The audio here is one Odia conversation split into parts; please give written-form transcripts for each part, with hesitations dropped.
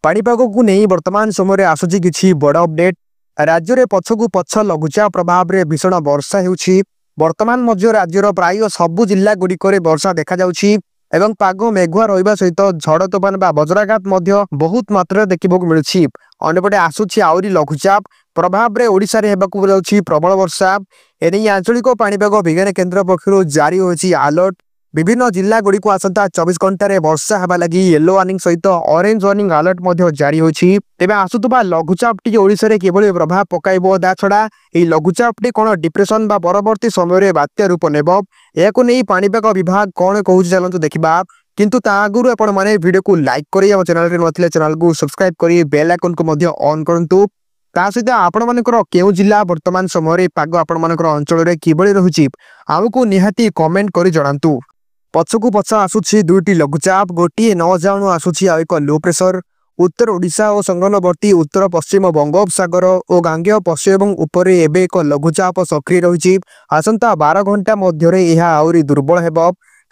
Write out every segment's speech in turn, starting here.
ପାଣିପାଗକୁ ନେଇ ବର୍ତ୍ତମାନ ସମୟରେ ଆସୁଛି କିଛି ବଡ଼ ଅପଡେଟ୍। ରାଜ୍ୟରେ ପଛକୁ ପଛ ଲଘୁଚାପ ପ୍ରଭାବରେ ଭୀଷଣ ବର୍ଷା ହେଉଛି। ବର୍ତ୍ତମାନ ମଧ୍ୟ ରାଜ୍ୟର ପ୍ରାୟ ସବୁ ଜିଲ୍ଲା ଗୁଡ଼ିକରେ ବର୍ଷା ଦେଖାଯାଉଛି ଏବଂ ପାଗ ମେଘୁଆ ରହିବା ସହିତ ଝଡ଼ ତୋଫାନ ବା ବଜ୍ରାଘାତ ମଧ୍ୟ ବହୁତ ମାତ୍ରାରେ ଦେଖିବାକୁ ମିଳୁଛି। ଅନ୍ୟପଟେ ଆସୁଛି ଆହୁରି ଲଘୁଚାପ ପ୍ରଭାବରେ ଓଡ଼ିଶାରେ ହେବାକୁ ଯାଉଛି ପ୍ରବଳ ବର୍ଷା। ଏନେଇ ଆଞ୍ଚଳିକ ପାଣିପାଗ ବିଜ୍ଞାନ କେନ୍ଦ୍ର ପକ୍ଷରୁ ଜାରି ହୋଇଛି ଆଲର୍ଟ। ବିଭିନ୍ନ ଜିଲ୍ଲାଗୁଡ଼ିକୁ ଆସନ୍ତା 24 ଘଣ୍ଟାରେ ବର୍ଷା ହେବା ଲାଗି ୟେଲୋ ୱାର୍ଣ୍ଣିଂ ସହିତ ଅରେଞ୍ଜ ୱାର୍ଣ୍ଣିଂ ଆଲର୍ଟ ମଧ୍ୟ ଜାରି ହୋଇଛି। ତେବେ ଆସୁଥିବା ଲଘୁଚାପଟି ଓଡ଼ିଶାରେ କିଭଳି ପ୍ରଭାବ ପକାଇବ, ତା ଛଡ଼ା ଏହି ଲଘୁଚାପଟି କ'ଣ ଡିପ୍ରେସନ ବା ପରବର୍ତ୍ତୀ ସମୟରେ ବାତ୍ୟା ରୂପ ନେବ, ଏହାକୁ ନେଇ ପାଣିପାଗ ବିଭାଗ କ'ଣ କହୁଛି ଚାଲନ୍ତୁ ଦେଖିବା। କିନ୍ତୁ ତା ଆଗରୁ ଆପଣମାନେ ଭିଡ଼ିଓକୁ ଲାଇକ୍ କରି ଆମ ଚ୍ୟାନେଲରେ ନଥିଲେ ଚ୍ୟାନେଲକୁ ସବସ୍କ୍ରାଇବ କରି ବେଲ୍ ଆଇକନକୁ ମଧ୍ୟ ଅନ୍ କରନ୍ତୁ। ତା ସହିତ ଆପଣମାନଙ୍କର କେଉଁ ଜିଲ୍ଲା, ବର୍ତ୍ତମାନ ସମୟରେ ପାଗ ଆପଣମାନଙ୍କର ଅଞ୍ଚଳରେ କିଭଳି ରହୁଛି, ଆମକୁ ନିହାତି କମେଣ୍ଟ କରି ଜଣାନ୍ତୁ। ପଛକୁ ପଛ ଆସୁଛି ଦୁଇଟି ଲଘୁଚାପ, ଗୋଟିଏ ନ ଯାଉଣୁ ଆସୁଛି ଆଉ ଏକ ଲୋ ପ୍ରେସର। ଉତ୍ତର ଓଡ଼ିଶା ଓ ସଂଲଗ୍ନବର୍ତ୍ତୀ ଉତ୍ତର ପଶ୍ଚିମ ବଙ୍ଗୋପସାଗର ଓ ଗାଙ୍ଗେୟ ପଶ୍ଚିମବଙ୍ଗ ଉପରେ ଏବେ ଏକ ଲଘୁଚାପ ସକ୍ରିୟ ରହିଛି। ଆସନ୍ତା 12 ଘଣ୍ଟା ମଧ୍ୟରେ ଏହା ଆହୁରି ଦୁର୍ବଳ ହେବ।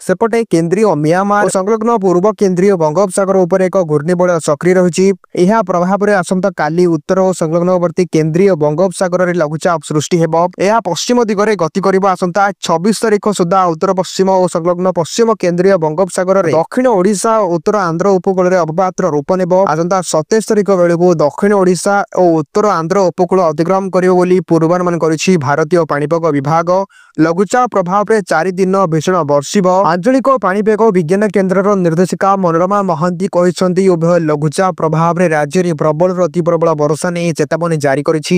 ସେପଟେ କେନ୍ଦ୍ରୀୟ ମିଆଁମାର ସଂଲଗ୍ନ ପୂର୍ବ କେନ୍ଦ୍ରୀୟ ବଙ୍ଗୋପସାଗର ଉପରେ ଏକ ଘୂର୍ଣ୍ଣିବଳୟ ସକ୍ରିୟ ରହିଛି। ଏହା ପ୍ରଭାବରେ ଆସନ୍ତା କାଲି ଉତ୍ତର ଓ ସଂଲଗ୍ନବର୍ତ୍ତୀ କେନ୍ଦ୍ରୀୟ ବଙ୍ଗୋପସାଗରରେ ଲଘୁଚାପ ସୃଷ୍ଟି ହେବ। ଏହା ପଶ୍ଚିମ ଦିଗରେ ଗତି କରିବ। ଆସନ୍ତା 26 ତାରିଖ ସୁଦ୍ଧା ଉତ୍ତର ପଶ୍ଚିମ ଓ ସଂଲଗ୍ନ ପଶ୍ଚିମ କେନ୍ଦ୍ରୀୟ ବଙ୍ଗୋପସାଗରରେ ଦକ୍ଷିଣ ଓଡ଼ିଶା ଓ ଉତ୍ତର ଆନ୍ଧ୍ର ଉପକୂଳରେ ଅବପାତର ରୂପ ନେବ। ଆସନ୍ତା 27 ତାରିଖ ବେଳକୁ ଦକ୍ଷିଣ ଓଡ଼ିଶା ଓ ଉତ୍ତର ଆନ୍ଧ୍ର ଉପକୂଳ ଅତିକ୍ରମ କରିବ ବୋଲି ପୂର୍ବାନୁମାନ କରିଛି ଭାରତୀୟ ପାଣିପାଗ ବିଭାଗ। ଲଘୁଚାପ ପ୍ରଭାବରେ 4 ଦିନ ଭୀଷଣ ବର୍ଷିବ। ଆଞ୍ଚଳିକ ପାଣିପାଗ ବିଜ୍ଞାନ କେନ୍ଦ୍ରର ନିର୍ଦ୍ଦେଶିକା ମନୋରମା ମହାନ୍ତି କହିଛନ୍ତି, ଉଭୟ ଲଘୁଚାପ ପ୍ରଭାବରେ ରାଜ୍ୟରେ ପ୍ରବଳରୁ ଅତି ପ୍ରବଳ ବର୍ଷା ନେଇ ଚେତାବନୀ ଜାରି କରିଛି।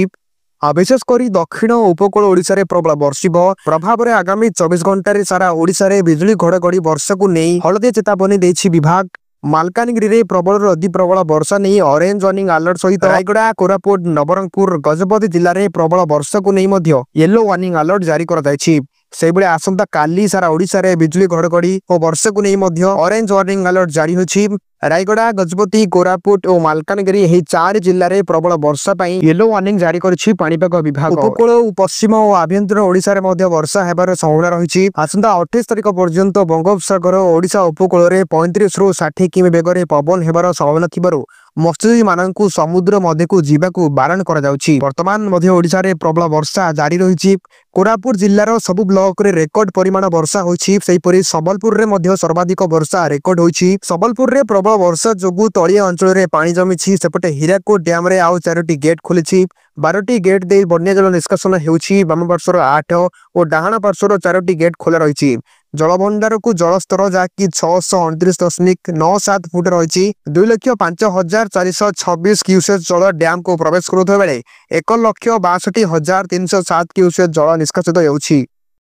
ଆଉ ବିଶେଷ କରି ଦକ୍ଷିଣ ଉପକୂଳ ଓଡ଼ିଶାରେ ପ୍ରବଳ ବର୍ଷିବ। ପ୍ରଭାବରେ ଆଗାମୀ 24 ଘଣ୍ଟାରେ ସାରା ଓଡ଼ିଶାରେ ବିଜୁଳି ଘଡ଼ଘଡ଼ି ବର୍ଷାକୁ ନେଇ ହଳଦିଆ ଚେତାବନୀ ଦେଇଛି ବିଭାଗ। ମାଲକାନଗିରିରେ ପ୍ରବଳରୁ ଅତି ପ୍ରବଳ ବର୍ଷା ନେଇ ଅରେଞ୍ଜ ୱାର୍ଣ୍ଣିଂ ଆଲର୍ଟ ସହିତ ରାୟଗଡ଼ା, କୋରାପୁଟ, ନବରଙ୍ଗପୁର, ଗଜପତି ଜିଲ୍ଲାରେ ପ୍ରବଳ ବର୍ଷାକୁ ନେଇ ମଧ୍ୟ ୟେଲୋ ୱାର୍ଣ୍ଣିଂ ଆଲର୍ଟ ଜାରି କରାଯାଇଛି। ସେହିଭଳି ଆସନ୍ତା କାଲି ସାରା ଓଡ଼ିଶାରେ ବିଜୁଳି ଘଡ଼ଘଡ଼ି ଓ ବର୍ଷାକୁ ନେଇ ମଧ୍ୟ ଅରେଞ୍ଜ ୱାର୍ଣ୍ଣିଂ ଆଲର୍ଟ ଜାରି ହୋଇଛି। ରାୟଗଡ଼ା, ଗଜପତି, କୋରାପୁଟ ଓ ମାଲକାନଗିରି ଏହି 4 ଜିଲ୍ଲାରେ ପ୍ରବଳ ବର୍ଷା ପାଇଁ ୟେଲୋ ୱାର୍ଣ୍ଣିଂ ଜାରି କରିଛି ପାଣିପାଗ ବିଭାଗ। ଉପକୂଳ, ପଶ୍ଚିମ ଓ ଆଭ୍ୟନ୍ତରୀଣ ଓଡ଼ିଶାରେ ମଧ୍ୟ ବର୍ଷା ହେବାର ସମ୍ଭାବନା ରହିଛି। ଆସନ୍ତା 28 ତାରିଖ ପର୍ଯ୍ୟନ୍ତ ବଙ୍ଗୋପସାଗର ଓଡ଼ିଶା ଉପକୂଳରେ 35ରୁ 60 କିମି ବେଗରେ ପବନ ହେବାର ସମ୍ଭାବନା ଥିବାରୁ ମତ୍ସ୍ୟଜୀବୀମାନଙ୍କୁ ସମୁଦ୍ର ମଧ୍ୟକୁ ଯିବାକୁ ବାରଣ କରାଯାଉଛି। ବର୍ତ୍ତମାନ ମଧ୍ୟ ଓଡ଼ିଶାରେ ପ୍ରବଳ ବର୍ଷା ଜାରି ରହିଛି। କୋରାପୁଟ ଜିଲ୍ଲାର ସବୁ ବ୍ଲକରେ ରେକର୍ଡ ପରିମାଣ ବର୍ଷା ହୋଇଛି। ସେହିପରି ସମ୍ବଲପୁରରେ ମଧ୍ୟ ସର୍ବାଧିକ ବର୍ଷା ରେକର୍ଡ ହୋଇଛି। ସମ୍ବଲପୁରରେ ପ୍ରବଳ ବର୍ଷା ଯୋଗୁଁ ତଳିଆ ଅଞ୍ଚଳରେ ପାଣି ଜମିଛି। ସେପଟେ ହୀରାକୁଦ ଡ୍ୟାମରେ ଆଉ 4ଟି ଗେଟ୍ ଖୋଲିଛି। 12ଟି ଗେଟ୍ ଦେଇ ବନ୍ୟା ଜଳ ନିଷ୍କାସନ ହେଉଛି। ବାମ ପାର୍ଶ୍ୱର 8 ଓ ଡାହାଣ ପାର୍ଶ୍ୱର 4ଟି ଗେଟ୍ ଖୋଲା ରହିଛି। ଜଳଭଣ୍ଡାରକୁ ଜଳସ୍ତର ଯାହାକି 629.97 ଫୁଟ ରହିଛି। 2,05,426 କ୍ୟୁସେକ୍ ଜଳ ଡ୍ୟାମକୁ ପ୍ରବେଶ କରୁଥିବା ବେଳେ 1,62,307 କ୍ୟୁସେକ୍ ଜଳ ନିଷ୍କାସିତ ହେଉଛି।